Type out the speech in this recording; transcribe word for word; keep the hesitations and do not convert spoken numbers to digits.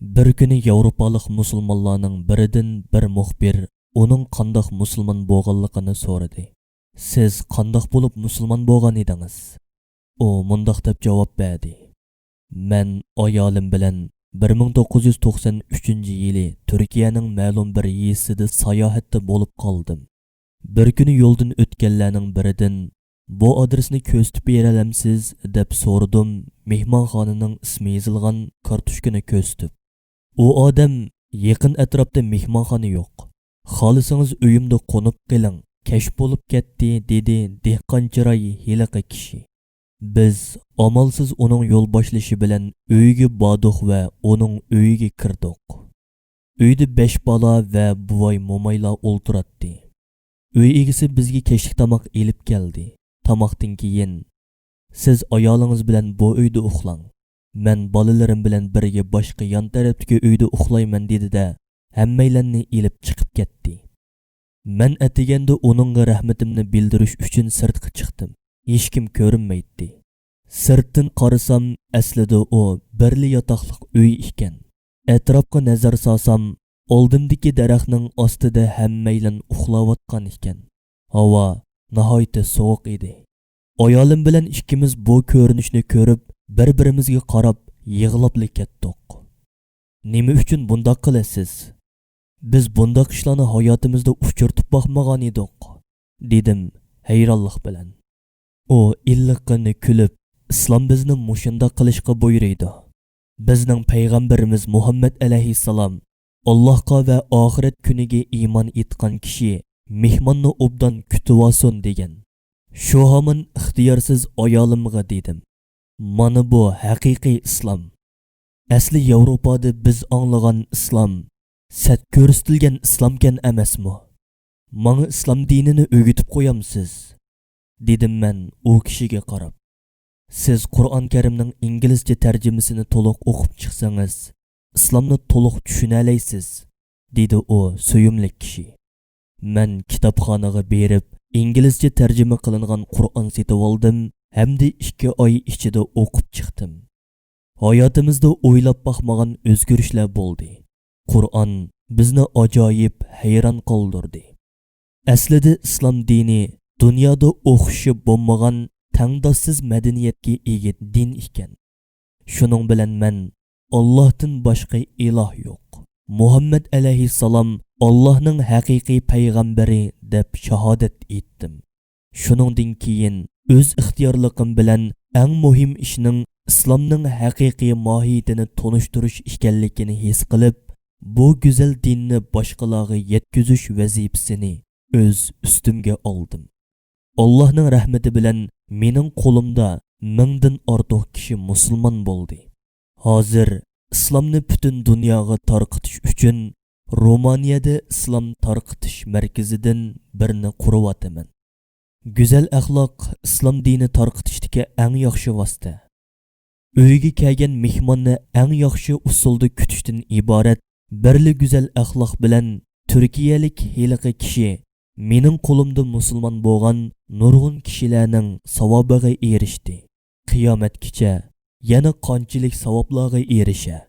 بىر كۈنى ياۋروپالىق مۇسۇلمانلارنىڭ بىرىدىن بىر مۇخبىر ئۇنىڭ قانداق مۇسۇلمان بولغانلىقىنى سورىدى. «سىز قانداق بولۇپ مۇسۇلمان بولغان ئىدىڭىز؟» ئۇ مۇنداق دەپ جاۋاب بەردى: «مەن ئايالىم بىلەن بىر مىڭ توققۇز يۈز توقسان ئۈچىنچى يىلى تۈركىيەنىڭ مەلۇم بىر يېزىسىدا ساياھەتتە بولۇپ قالدىم. بىر كۈنى يولدىن ئۆتكەنلەرنىڭ بىرىدىن، 'بۇ ئادرېسنى كۆرسىتىپ بېرەلەمسىز؟' دەپ سورىدىم، مېھمانخانىنىڭ ئىسمى يېزىلغان كارتوچكىنى كۆرسىتىپ. ئۇ ئادەم: 'يېقىن ئەتراپتا مېھمانخانا يوق. خالىسىڭىز ئۆيۈمدە قونۇپ قېلىڭ، كەچ بولۇپ كەتتى،' دېدى دېھقان چىراي ھېلىقى كىشى. بىز ئامالسىز ئۇنىڭ يول باشلىشى بىلەن ئۆيىگە باردۇق ۋە ئۇنىڭ ئۆيىگە كىردۇق. ئۆيدە بەش بالا ۋە بوۋاي-مومايلار ئولتۇراتتى. ئۆي ئىگىسى بىزگە كەچلىك تاماق ئېلىپ كەلدى. تاماقتىن كېيىن، «سىز ئايالىڭىز بىلەن بۇ ئۆيدە ئۇخلاڭ. مەن بالىلىرىم بىلەن بىرگە باشقا يان تەرەپتىكى ئۆيدە ئۇخلايمەن» دېدى-دە، ھەممەيلەننى ئېلىپ چىقىپ كەتتى. مەن ئەتىگەندە ئۇنىڭغا رەھمىتىمنى بىلدۈرۈش ئۈچۈن سىرتقا چىقتىم. ھېچكىم كۆرۈنمەيتتى. سىرتتىن قارىسام، ئەسلىدە ئۇ بىرلا ياتاقلىق ئۆي ئىكەن. ئەتراپقا نەزەر سالسام، ئالدىمدىكى دەرەخنىڭ ئاستىدا ھەممەيلەن ئۇخلاۋاتقان ئىكەن. ھاۋا ناھايىتى سوغۇق ئىدى. ئايالىم بىلەن ئىككىمىز بۇ كۆرۈنۈشنى كۆرۈپ، بىر-بىرىمىزگە قاراپ يىغلاپلا كەتتۇق. «نېمە ئۈچۈن بۇنداق قىلىسىز؟ بىز بۇنداق ئىشلارنى ھاياتىمىزدا ئۇچرىتىپ باقمىغان ئىدۇق»، دېدىم ھەيرانلىق بىلەن. ئۇ ئىللىققىنە كۈلۈپ، «ئىسلام بىزنى مۇشۇنداق قىلىشقا بۇيرۇيدۇ. بىزنىڭ پەيغەمبىرىمىز مۇھەممەد ئەلەيھىسسالام، 'ئاللاھقا ۋە ئاخىرەت كۈنىگە ئىمان ئېيتقان كىشى مېھماننى ئوبدان كۈتۈۋالسۇن' دېگەن. شۇ ھامان ئىختىيارسىز ئايالىمغا دېدىم: 'مانا بۇ ھەقىقىي ئىسلام. ئەسلى ياۋروپادا بىز ئاڭلىغان ئىسلام سەت كۆرسىتىلگەن ئىسلامكەن ئەمەسمۇ؟ ماڭا ئىسلام دىنىنى ئۆگىتىپ قويامسىز؟' دېدىم مەن ئۇ كىشىگە قاراپ. «سىز قۇرئان كەرىمنىڭ ئىنگلىزچە تەرجىمىسىنى تولۇق ئوقۇپ چىقسىڭىز، ئىسلامنى تولۇق چۈشىنەلەيسىز»، دېدى ئۇ سۆيۈملۈك كىشى. مەن كىتابخانىغا بېرىپ، ئىنگلىزچە تەرجىمە قىلىنغان قۇرئان سېتىۋالدىم ھەمدە ئىككى ئاي ئىچىدە ئوقۇپ چىقتىم. ھاياتىمىزدا ئويلاپ باقمىغان ئۆزگىرىشلەر بولدى. قۇرئان بىزنى ئاجايىپ ھەيران قالدۇردى. ئەسلىدە ئىسلام دىنى دۇنيادا ئوخشىشى بولمىغان تەڭداشسىز مەدەنىيەتكە ئىگە دىن ئىكەن. شۇنىڭ بىلەن مەن «ئاللاھتىن باشقا ئىلاھ يوق، مۇھەممەد ئەلەيھىسسالام ئاللاھنىڭ ھەقىقىي پەيغەمبىرى» دەپ شاھادەت ئېيتتىم. شۇنىڭدىن كېيىن ئۆز ئىختىيارلىقىم بىلەن ئەڭ مۇھىم ئىشنىڭ ئىسلامنىڭ ھەقىقىي ماھىيىتىنى تونۇشتۇرۇش ئىكەنلىكىنى ھېس قىلىپ، بۇ گۈزەل دىننى باشقىلارغا يەتكۈزۈش ۋەزىپىسىنى ئۆز ئۈستۈمگە ئالدىم. ئاللاھنىڭ رەھمىتى بىلەن مېنىڭ قولۇمدا مىڭدىن ئارتۇق كىشى مۇسۇلمان بولدى. ھازىر ئىسلامنى پۈتۈن دۇنياغا تارقىتىش ئۈچۈن رومانىيەدە ئىسلام تارقىتىش مەركىزىدىن بىرنى قۇرۇۋاتىمەن. گۈزەل ئەخلاق ئىسلام دىنى تارقىتىشتىكى ئەڭ ياخشى ۋاسىتە. ئۆيگە كەلگەن مېھماننى ئەڭ ياخشى ئۇسۇلدا كۈتۈشتىن ئىبارەت بىرلا گۈزەل ئەخلاق بىلەن تۈركىيەلىك ھېلىقى كىشى مېنىڭ قولۇمدا مۇسۇلمان بولغان نۇرغۇن كىشىلەرنىڭ ساۋابىغا ئېرىشتى. قىيامەتكىچە يەنە قانچىلىك ساۋابلارغا ئېرىشە؟